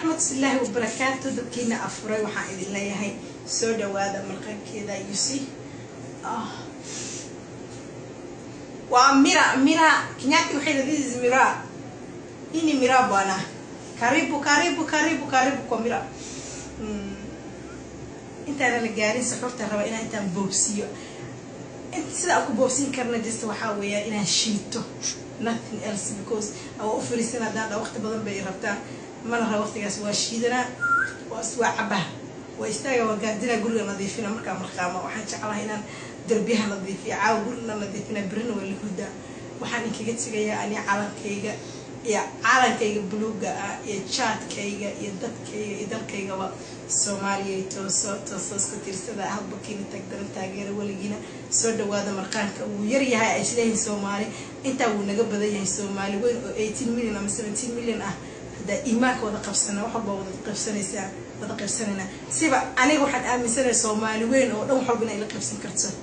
Waraxmatullaahi wabarakaatu. Dadkiina afuray, waxaan idin leeyahay soo dhawaada. Marqankeeda, you see, ah, waa mira mira Kenyatta waxay, this is mira, hii ni mira bwana. Karibu, karibu, karibu, karibu kwa mira. Intaana la gaarin suxuurta, raba inaan intaan boobsiiyo. Sida aan ku boobsiin karna just waxaa weeyaa inaan shiito, nothing else, because waa u fariisan haddaan dha waqti badan bay rabtaa, mana raba waqtigaas. Waa shiidanaa, waa cabaa, waa istaaga, waa gaardinaa, guriga nadiifina. Markaa marqaama waxaan jeclahay inaan darbiyaha nadiifiyo. Caawa gurina nadiifina, birina waa la hurdaa. Waxaan inkaga tegayaa ani calankayga iyo calankayga buluuga ah iyo jaadkayga iyo dadkayga iyo dalkaygaba. Soomaaliya, tooso, tooso, isku tiirsada, halbakiina tagdaran, taageera weligiina. Soo dhawaada. Marqaanka wuu yar yahay ay isleeyihiin Soomaali, intaa wuu naga badan yahay. Soomaali weyn oo 18 million ama 17 million ah, haddaa iimaanka wada qabsana, wax walba wada qabsanaysaa, wada qabsanayna. Siba aniga waxaan aaminsanahay Soomaali weyn oo dhan wax walba inay la qabsan karto.